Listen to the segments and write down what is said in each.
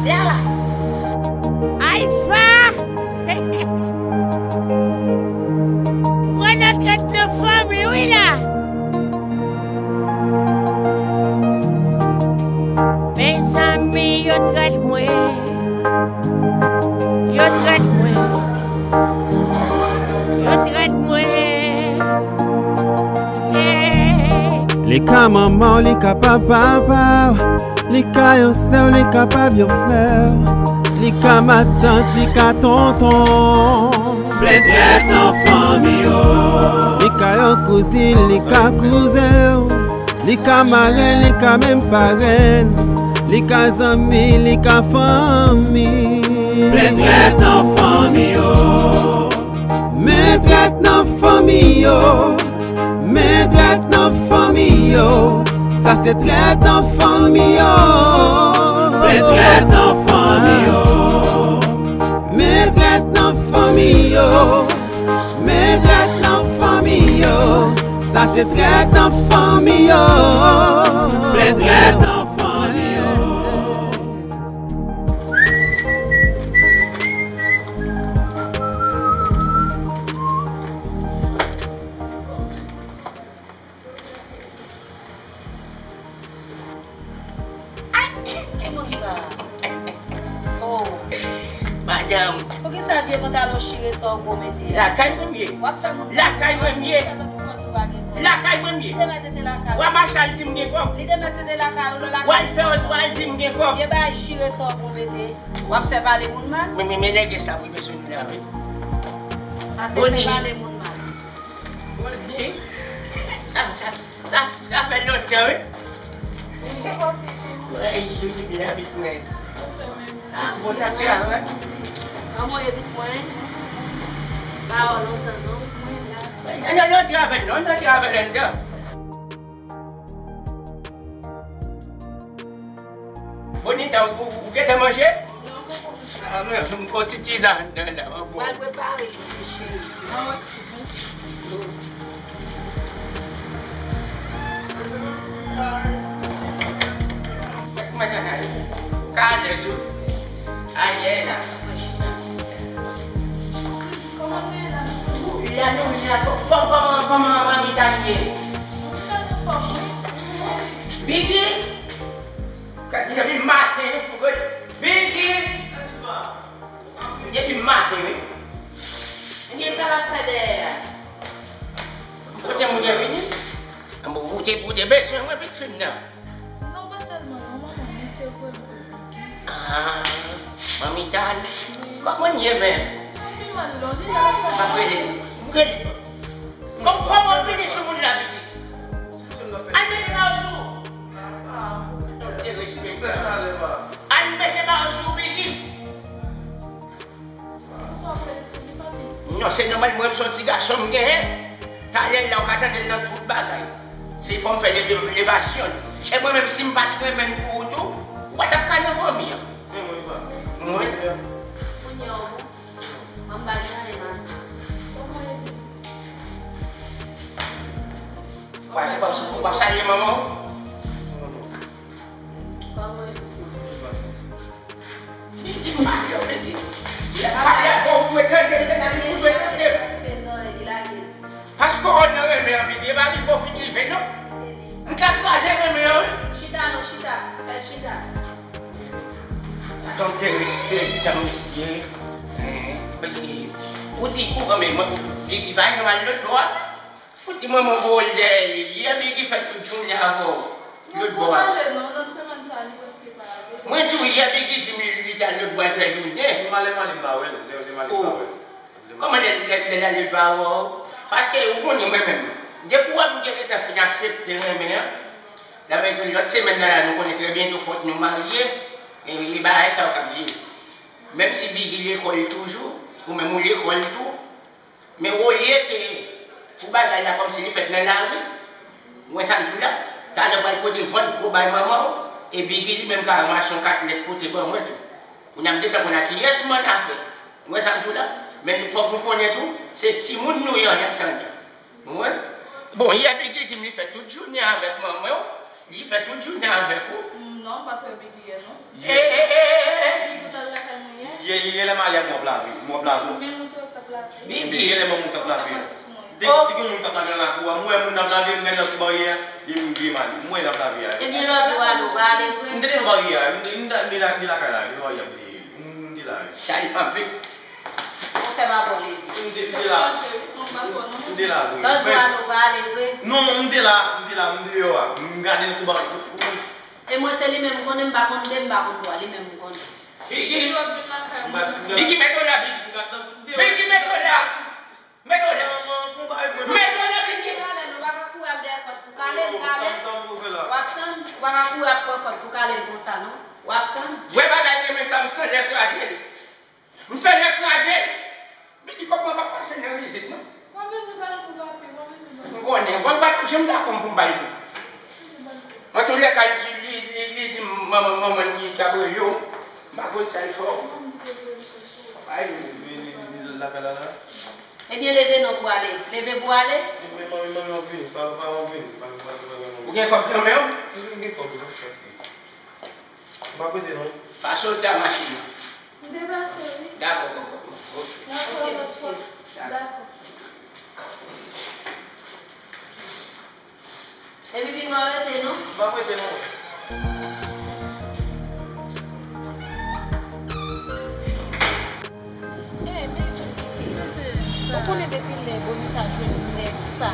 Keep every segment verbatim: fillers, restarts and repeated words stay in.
La. Alfa! Pran nan trèt nan fanmi wi la. Mezanmi, yo trèt mwen. Yo trèt mwen. Yo trèt mwen. Li ka manman w, li ka papa w, li ka yon sè w, li kapab yon frè w, li ka matant, li ka tonton. Plen trèt nan fanmi yo. Li ka yon kouzin, li ka kouzen w, li ka marenn, li ka menm parenn, li ka zanmi, li ka fanmi. Plen trèt nan fanmi yo. Men trèt nan fanmi yo. Men trèt nan fanmi yo. Sa se trèt nan fanmi yo. Men trèt nan fanmi yo. Men trèt nan fanmi yo. Men trèt nan fanmi yo. Sa se trèt nan fanmi yo. Men trèt nan fanmi yo. Ay, ki moun sa? Oh. Madanm. Poukisa vye pantalon chire sa w gwo mete a? Lakay mwen m ye. W ap fè moun... Lakay mwen m ye. Fè tankou kòd ou pa gen kòb. Lakay mwen m ye. Li te mèt ete lakay ou. Wa Machal di m gen kòb. Li te mèt ete lakay ou, lò lakay ou. W al fè, w al di m gen kòb. Vye bagay chire sa w gwo mete. W ap fè pale moun mal. Men, men, men nèg sa pou bezwen nou la, wi. Sa se fè pale moun mal. Boni. Sa, sa, sa, sa fè lontan, wi. Wè, jodi a vit mwen. A, ti bon, ta travay. Kòman w ye, vit mwen? Pa wè w lontan, non. Non, non, non, travay, non, non, travay anndan. Bonita, ou, ou, ou gentan manje? Non, poko manje. A, mwen, m pran ti tizan anndan la, mwen bon. Pral prepare, cheri. Mwen, mwen, mwen, mwen, kalè sou. Ayè la. Kòman nou ye la? Ou la nou ye la, kò-, kò-, kòman, kòman, kòman Mita ye? Mwen fè nou fòm, wi. Biggy! Gade depi maten, Biggy! Depi maten, wi. Ebyen, sa l ap fè dèyè a? Kote moun yo vini? Ou te, ou te bezwen mwen, pitit fi m nan? Non, pa tèlman non, manman, men te vre m pou Biggy. Ah, manmi Tan. Kòman l ye menm? Li mal non, li la. M ap rele. M rele. Kòm, kòman w vini sou moun la, Biggy? Al mete ba w sou. Derespektan. Al mete ba w sou, Biggy. Non, se nòmal, mwen, m se yon ti gason m genyen. Talè la, ou ka tande l nan tout bagay. Se fò m fè leve-, levasyon. E mwen menm, si m pa t renmen l pou ou tou, ou pa t ap ka nan fanmi an. Mwen. Kounye a, w bon? Mwen, m pa gen anyen nan. W ap, w ap, w ap salye manman w? Li, li pa fè, li, li, li ap pale avè w, ou dwe tande l, li dwe tande l. Paske w nan renmen an, Biggy, e pa rive w fin rive, non. M ka kraze renmen an, wi. Chita non, chita. Fè l chita. Tank derespektan, mesye. Hein, Biggy, ou di, ou, men, mwen, Biggy pa janm al lòt bò a. Ou di manman voye l dèyè li. Yè Biggy fè tout jounen avè w. Lòt bò a. Mwen di w, yè Biggy di m li, li t al lòt bò al fè jounen. Li male, male, m pa wè l. Li, li male, m pa wè l. Kòman lè, lè, lè l ale l pa wè w? Paske ou konnen mwen menm. Depi w ap gen letan fin aksepte renmen an, sa vle di lòt semèn nan la, nou konnen trè byento fòk nou marye. E, e bagay sa yo k ap vini. Menm si Biggy lekòl toujou, ou menm ou lekòl tou, men olye ke pou bagay la kòmsi li fèt nan lari, ou wè sa m di w la, talè w pral pote vant gwo bay manman w, e Biggy li menm ka ranmase yon katlèt pote ban mwen tou. Pou n ap gentan konn a kiyès m annafè. Ou wè sa m di w la? Men fòk nou konnen tou, se timoun nou ye an atandan. Ou wè? Bon, yè Biggy di m li fè tout jounen avèk manman w, li fè tout jounen avèk ou. Non, m pa t wè Biggy yè non. E, e, e, e, Yè, yè lè m ale a, m w ap lave. M w ap lave. Ou menm ou te w t ap lave. Bibi, yè lè m w t ap lave. Te, te gen moun k ap lave nan lakou a. M wè moun ap lave, m gade nan tou baryè a. Li m vye mal. M wè l ap lave a. Ebyen, lè w di w ale, ou pa ale vre? M te devan baryè a. M te, m te, m te la, m te lakay la. Devan baryè a, m te ye. M, m te la. Sa li p ap vit. Ou fè m ap ole. M te, m te la. M te la vre. Lè w di w ale, ou pa ale vre? Non, m te la, m te la, m deyò a. M gade nan tou baryè. E mwen, se li menm m konnen, m pa konn de, m pa konn twa, li menm m konnen. Biggie! Biggie, mete w la, Biggie! Biggie, mete w la! Mete w la! Mete w la, Biggie! Talè, nou pa ka kouri al dèyè pòt pou kale l, talè. W ap tann, ou pa ka kouri ap pran pòt pou kale l konsa, non. W ap tann. Wè bagay renmen sa, m sanlè kraze l. M sanlè kraze l. Biggie, kòb mwen pa pase nan rizib, non. Mwen bezwen ba l kou, papi, mwen bezwen ba l. M konnen, mwen pa t ap janm dakò pou m ba l kou. Mwen bezwen ba l kou. Antoulèka, li, li, li, li di manman, manman ki, ki ap rele w. M pa konn sa l fè w. Manman m ki te voye m chèche w. Ay, li, li, li, li lakay la, la. Ebyen, leve non pou ale. Leve pou ale. Men manmi, manmi, w ap vini. Pa, pa, w ap vini. Pa, pa, pa, pa, pa. Ou gen kòb nan men w? M gen kòb, wi. M pa prete non. Pa soti a machin nan. M deplase wi. Dakò, dakò. Ok. Dakò, lòt fwa. Dakò. Epi pinga w rete non. M pa prete non. Ey, men Djouly, ou konnen depi lè Bonita jwenn nèg sa,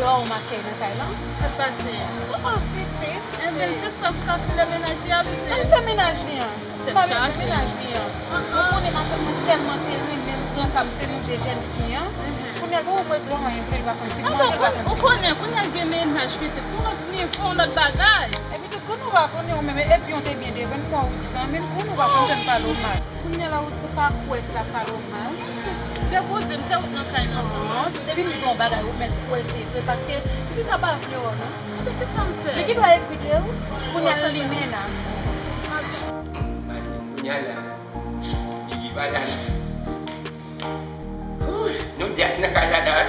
yo a yon makèy nan kay lan? Sa k pase? Oh, oh, pitit. Enben, sispann pou ka file menaj li a, pitit. Ann fè menaj li an. Tèt chaje. Menaj li an. Ou konnen matant mwen tèlman te renmen m, pran ka m, se yon je jèn fi an. Kounye a l pa wè m regle anyen pou li, l pa konn si m manje, l pa konn si. Ou konnen, kounye a l gen menaj, pitit. Se yon lòt nivo, yon lòt bagay. Epi tou, kounye a w pa konnen ou menm, epi yon te byen devan m, mwen ou di sa, men kounye a w pa konn jan l pale w mal. Kounye a la, ou, ou pa kwè si l ap pale w mal. Depi w di m se ou k nan kay nan. Non, depi m di w yon bagay, ou mèt kwè se vre, paske pitit sa pa vle wè w non. Ebyen, kisa m fè? Li ki dwe egri de ou, kounye a l limen la. Kounye a la, Biggie pa la. Ouh, nou dèk nan kay la, dad.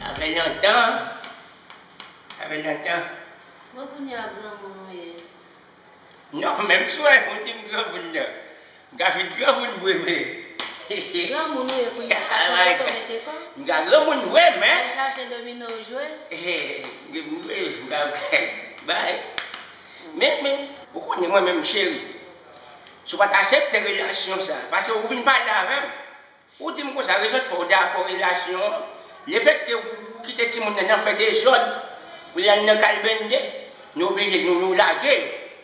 Sa fè lontan. Sa fè lontan. Bon, kounye a granmoun ou ye? Non, menm si w di m granmoun nan. M ka fin granmoun vre, men. Granmoun ou ye kounye a, chache woto mete kò. M ka granmoun vre, men. Al chache domino w jwe. Eh, m ka bay. Men, men, ou konnen mwen menm, cheri. Si w pa t aksepte relasyon sa, paske ou vin pale avè m. Ou di m konsa, rezon k fè w dakò relasyon an, lefètke ou, ou kite timoun nan, nan fè dezòd, pou l al nan kay bende, nou oblije, nou, nou lage,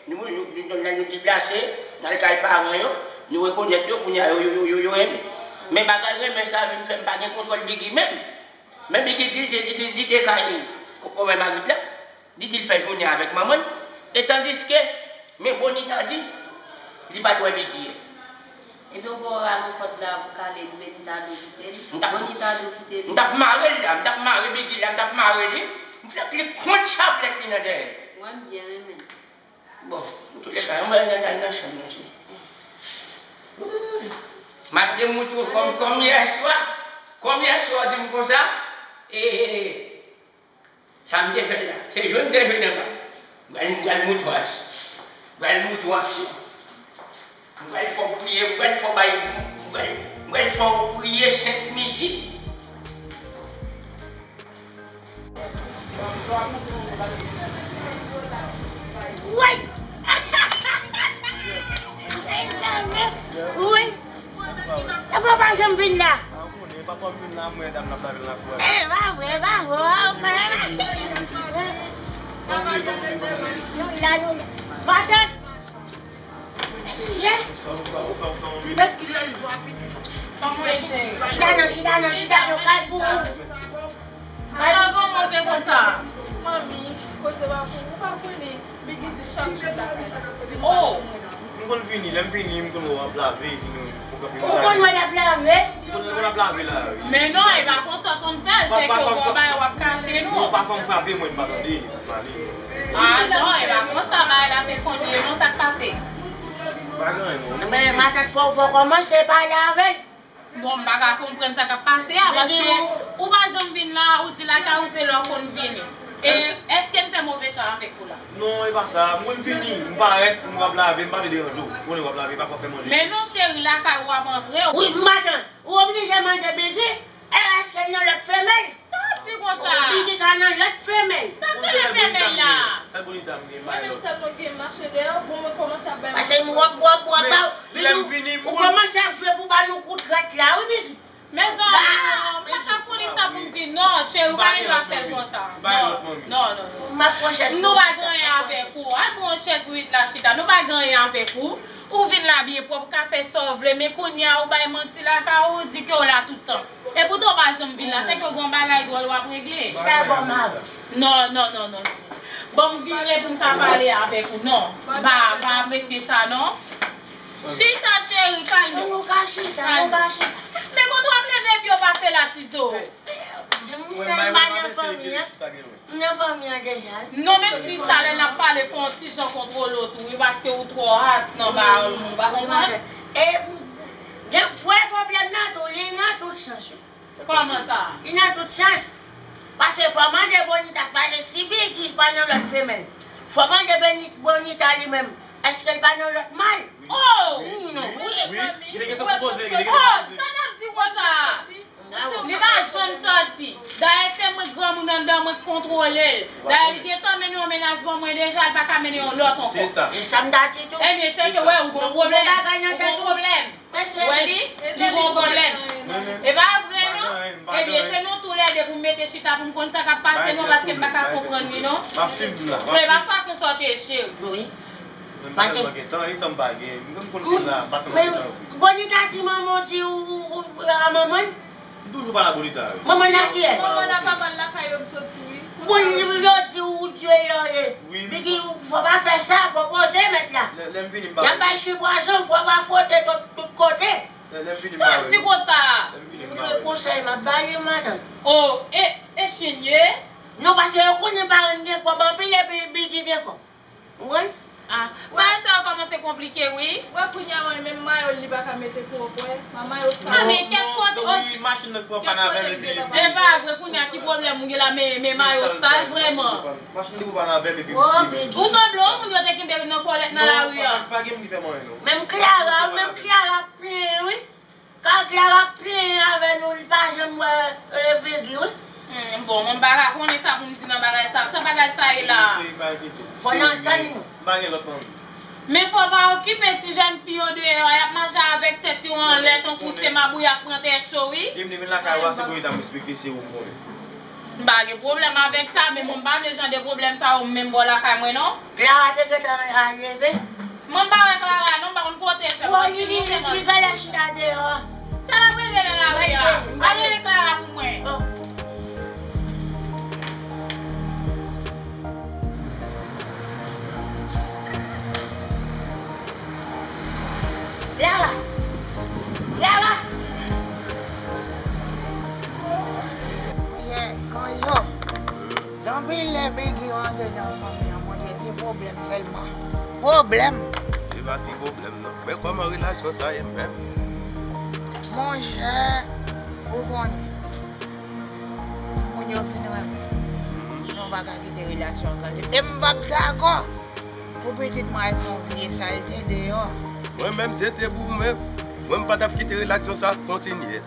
nou, nou, nou, nou, nou deplase, n al kay paran yo, nou rekonèt yo, kounye a yo, yo, yo, yo, yo renmen. Men bagay renmen sa vin fè m pa gen kontwòl Biggie menm. Men Biggie di li te, li te, li te kay kòmè marit la. Li di l fè jounen avèk manman l, e tandiske, men Bonita di, li pa t wè Biggie. Ebyen, ou pa wè w rale yon pòt la pou kale l, Benita di w kite l, Bonita di w kite l. M t ap mare l la, m t ap mare Biggie la, m t ap mare li, m fè klik kont chaplèt li nan dèyè l. Mwen, m byen renmen l. Bon, antoulèka, ann al nan, nan, nan chanm nan, cheri. Ooh. M ap demontre w kòm, kòm yèswa, kòm yèswa w di m konsa, e, e, e, Sa m te fè la, se jwe m te jwe nan ba. M pral, m pral montre w aksyon. M pral montre w aksyon. M pral fè w priye, m pral fè w bay, m pral, m pral fè w priye senk midi. Woy! Mezanmi! Woy! Epi w pa janm vin la. Ah, ou konnen, papa m vin la, m wè dam nan ap lave nan lakou a. Eh, pa vre, pa vre, oh, frè. Nou la, nou la. Matant! Mesye! Sa, sa, sa, sa. Chita non, chita non, chita non, kay pou ou. Ala granmoun fè konsa. Manmi, koze pa pou ou, ou pa konnen. Biggie di chak jou l lakay la. Oh! M konn vini, lè m vini, m konn wè w ap lave, epi nou, ou kanpe. Ou konn wè l ap lave? M konn, m konn ap lave la, wi. Men non, e pa konsa w konn fè l, se ke w wè yon bagay w ap kache nou. Non, pa fè m frape mwen, m pa tande, m ale. Ah non, e pa konsa bagay la te konn ye, non, sa k pase? Pa gen anyen, non. Men matant, fò, fò w kòmanse pale avè l. Bon, m pa ka konprann sa k ap pase a, paske ou pa janm vin la, ou di lakay ou se lè w konn vini. E èske m fè move chwa? Avèk ou la. Non, e pa sa. Mwen m vini, m parèt, m w ap lave, m pa vle deranje w. Ou konnen w ap lave, pa fè manje. Men non, cheri, lakay ou ap antre. Wi, m ap tann. Ou oblije mande Biggy. E èske l nan lòt femèl? Sa w ap di konsa? Biggy ka nan lòt femèl. Sa k rele femèl la? Sèl Bonita m gen, m pa gen lòt. Mwen menm sèl mwen gen mache dèyè w, bon, mwen kòmanse ap bay manti. Pase m w ap, w ap, w ap ba w. Biggy, ou kòmanse ap jwe pou ba nou kou trèt la, wi, Biggy. Mezanmi, non, m pa t ap konnen sa pou m di. Non, cheri, ou pa gen dwa fè l konsa. Non, non, non, non. M ap pran chèz pou chita. Nou pa gen anyen avèk ou. Al pran yon chèz pou met la chita. Nou pa gen anyen avèk ou. Ou vin la byen pwòp, ou ka fè sa w vle, men kounye a ou bay manti lakay ou, ou di ke w la tout tan. Epoutan ou pa janm vin la, se ke w gen yon bagay dwòl w ap regle. Chita bò m a w. Non, non, non, non, non. Ban m vire pou m ka pale avèk ou. Non, m pa, m pa apresye sa, non. Chita, cheri, kalme. Nou ka chita, nou ka chita. Men kote w ap leve pye w pase la, Tizo? M nan fanmi an. M nan fanmi an deja. Non, menm si sa lè n ap pale, fè yon ti jan kontwole w tou, wi, paske ou twò hat nan ba nou, ou pa konprann? E gen vrè pwoblèm nan tou, li nan tout sans, wi. Kòman sa? Li nan tout sans. Paske fò mande Bonita, paske si Biggy pa nan lòt femèl, fò mande Beni-, Bonita li menm, èske l pa nan lòt mal? Oh! Non, wi. Wi, gen de kesyon pou poze, gen de kesyon pou poze. Oh, sa n ap di konsa? Li pa janm sòti. Dayè, se mwen k granmoun anndan, mwen k kontwole l. Dayè, li gentan mennen yon mennaj ban mwen deja, li pa ka mennen yon lòt ankò. Se sa. E sa m ta di tou. Ebyen, se ke, wè, ou gon pwoblèm. Ou gon pwoblèm. Wè li, li gon pwoblèm. E pa vre, non? Ebyen, se nou toulède pou m mete chita pou m konn sa k ap pase, non, paske m pa ka konprann li, non. M ap swiv la. Wè, pa fason sa w te ye, cheri. Wi. Mwen pa tèlman gen tan, e tan m pa gen. Mwen konn vin la, m pa tèlman gen tan. Bonita di manman w di ou, ou, ou a manman l? M toujou pale a Bonita, wi. Manman l a kiyès? Manman l a papa l lakay yo m soti, wi. Bon, yo di ou Dye yo ye. Wi. Li di, fò pa fè sa, fò poze mèt la. Lè, lè m vini, m pa wè. Y ap bay chibwazon, fò pa fwote tout, tout kote. Lè, lè m vini, m pa wè. Sa w di konsa? Lè m vini, m pa wè. Konsèy m ap ba li, matant. Oh, e, e chen ye? Non, paske yo konnen paran gen kòb anpil epi Biggy gen kòb. Ou konprann? Ah, bagay sa yo kòmanse konplike, wi. Wè kounye a, mwen menm mayo l li pa ka mete pwòp, wè. Ma mayo sal. Ah, men kèt kote, wi, machin nan k pran pann avè m epi. E pa vre, kounye a ki pwoblèm ou gen la, men, men mayo sal vrèman. Machin nan ki pran pann avè m epi m simen. Ou sanble yon moun yo te kenbe nan kòlèt nan lari a. Pa gen moun ki fè m anyen, non. Menm Clara, menm Clara plenyen, wi. Kan Clara ap plenyen avè nou, li pa janm wè, e, Biggy, wi. Hmm, bon, mwen m pa ka konnen sa pou m di nan bagay sa. Sa bagay sa ye la? Fò n antann nou. M pa gen lòt manmi. Men fò w pa okipe ti jèn fi yo deyò a, y ap mache avèk tèt yo anlè tankou se mabouya k pran tè cho, wi. Depi m vin lakay ou a, se premye ta m respekte, se ou m konnen. M pa gen pwoblèm avèk sa, men bon, m pa vle jan de pwoblèm sa yo menm bò lakay mwen, non. Clara te gentan al leve. Mwen m pa wè Clara, non, m pa konn kote l fè. Bon, li, li, li genlè chita deyò. Sa l ap regle nan lari a? Al rele Clara pou mwen. Oh. Clara! Clara! Monchè, Kanzo, gen anpil lè Biggy rantre nan fanmi an, monchè, se pwoblèm sèlman. Pwoblèm! Se pa ti pwoblèm, non. Men kòman relasyon sa ye menm? Monchè, ou konnen. Moun yo fin renmen. Nou pa ka kite relasyon an kanpe. E m p ap dakò pou pitit mwen al fè yon vye salte deyò. Mwen menm, si se te pou mwen, mwen m pa t ap kite relasyon sa kontinye.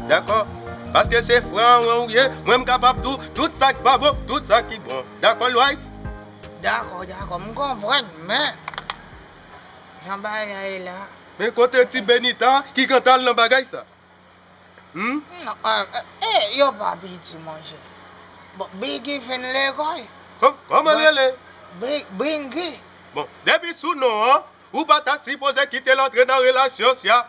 Dakò? Paske se frè an ou ye, mwen m kapab di w tout sa k pa bon, tout sa ki bon. Dakò, Lloyd? Dakò, dakò, m konprann, men jan bagay la ye la. Men kote ti Benita ki gentan al nan bagay sa? Hmm? Non, e, e, e, yo pa piti, monchè. Bon, Biggy fin lekòl. Kòm-, kòman l rele? Bi-, Bingy. Bon, depi sou non an, ou pa ta sipoze kite l antre nan relasyon sa.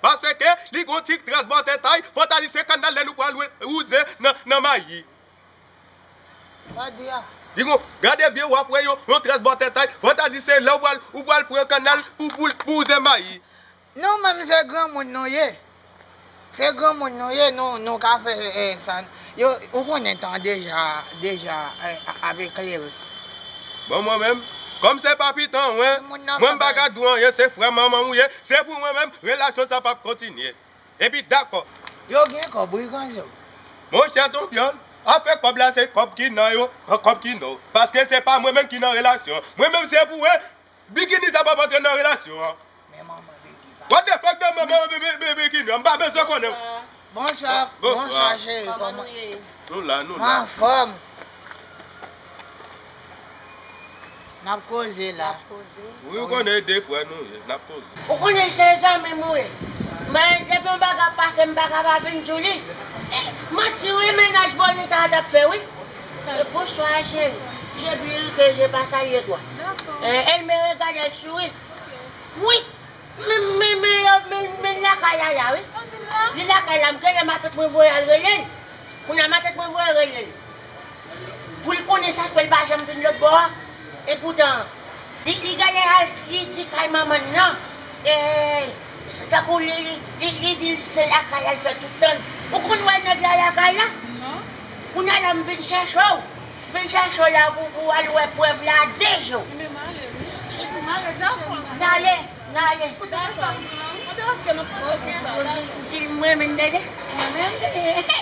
Paske li gon ti tras bò tèt a y, fò ta di se kannal lè nou pral wouze nan, nan mayi. Sa di a? Li gon, gade byen w ap wè yon, yon tras bò tèt a y, fò ta di se lè w pral, ou pral pran kannal pou, pou, pou wouze mayi. Nou menm se granmoun nou ye. Se granmoun nou ye, nou, nou ka fè, e, sa. Yo, ou konnen tan deja, deja, e, a-, ap eklere. Bon, mwen menm, kòm se papi tan mwen, mwen m pa ka di w anyen, se frè manman m ou ye, se pou mwen menm, relasyon sa p ap kontinye. Epi dakò. Yo gen kòb wi, Kanzo. Monchè, t on vyòl. Afè kòb la se kòb ki nan yo, an kòb ki nan yo. Paske se pa mwen menm ki nan relasyon. Mwen menm se pou wè bikini sa p ap antre nan relasyon an. Men manman Biggy pa. What the fuck de manman bi- bi- bi- bikini an? M pa bezwen konnen. Bonswa. Bonswa, bonswa, cheri. Kòman nou ye? Nou la, nou la. Anfòm. N ap koze la. N ap koze. Wi, ou konnen de frè nou ye, n ap koze. Ou konnen se zanmi m ou ye. Men depi yon bagay pase, m pa ka pa vin di w li. Eh, manti wi, mennaj Bonita a t ap fè wi. Eh, bonswa, cheri. J'ai bu que j'ai pas sali toi. Dakò. Eh, elle me regarde, elle sourit. Wi. Men, men, men, men, men lakay la, la, wi. Li lakay la, m genlè matant mwen voye al rele l. Kounye a matant mwen voye rele l. Pou l konnen sa k fè l pa janm vin lòt bò a. Epoutan, li, li genlè al, li di kay manman l nan. E, se tankou li, li, li, li di se lakay la l fè tout tan. Ou konn wè nèg la lakay la? Non. Kounye a la m vin chèche w. Vin chèche w la pou, pou al wè prèv la de jou. Ebyen, m ale, wi. Ebyen, m ale, dakò. N ale, n ale. Kote sa m pran? Mwen te rete nan pòs sa. Di l mwen menm tande. Mwen menm?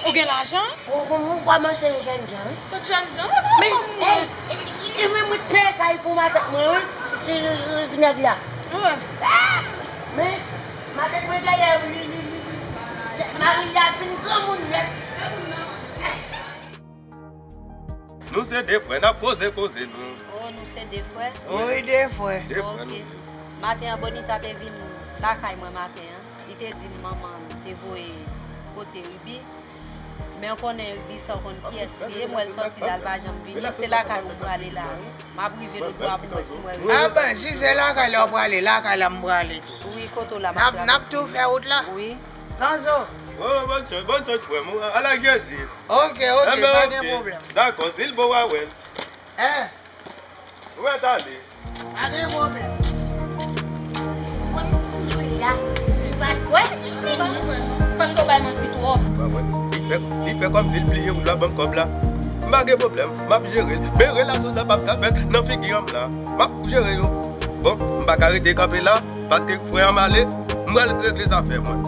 Ou gen lajan? Ou, ou, ou kòmanse jènjan, wi. Tout jènjan, mwen pa konn mwen. Men, e, e, e, men mwen te peye kay pou matant mwen, wi. Ti, e, e, nèg la. Wi. Men, matant mwen dèyè, li, li, li, li. Mari l la fin granmoun nèt. Nou se de frè, n ap koze koze nou. Oh, nou se de frè? Wi, de frè. De frè nou ye. Maten an, Bonita te vin lakay mwen maten an. Li te di m manman te voye kote Ruby. Men w konnen Ruby sa w konn kiyès li ye, m wè l sòti la, l pa janm vini. Se lakay ou m prale la, wi. M ap rive lòt bò a pou m wè si m wè Ruby. A ben, si se lakay la w prale, lakay la m prale tou. Wi, kote w la m ap travèse. N ap tou fè wout la. Wi. Ganzo. Wi, wi, bòn chans, bòn chans, frè m. Ala Jezi. Ok, ok, pa gen pwoblèm. Dakò, si l bon, w a wè l. Hein? Ou mèt ale. Pa gen pwoblèm. Mwen, m jwe la. Li pa t kwè, li vini. Paske w bay manti twòp. Li fè, li fè kòmsi l bliye w, l ap ban m kòb la. M pa gen pwoblèm, m ap jere l. Men relasyon sa p ap ka fèt nan figi an m la. M ap jere yo. Bon, m pa ka rete kanpe la, paske frè an m ale, m pral regle zafè mwen.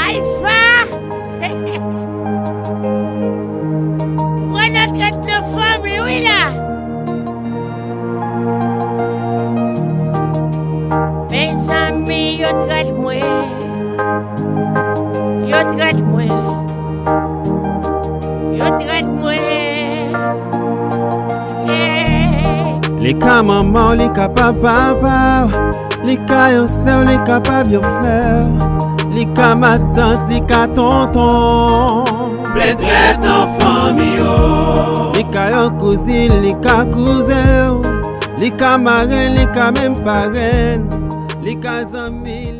Ayfa! Pran nan trèt nan fanmi wi la. Mezanmi, yo trèt mwen. Yo trèt mwen. Yo trèt mwen. Li ka manman w, li ka papa w, li ka yon sè w, li kapab yon frè w, li ka matant, li ka tonton. Plen trèt nan fanmi yo. Li ka yon kouzin, li ka kouzen w, li ka marenn, li ka menm parenn, li ka zanmi.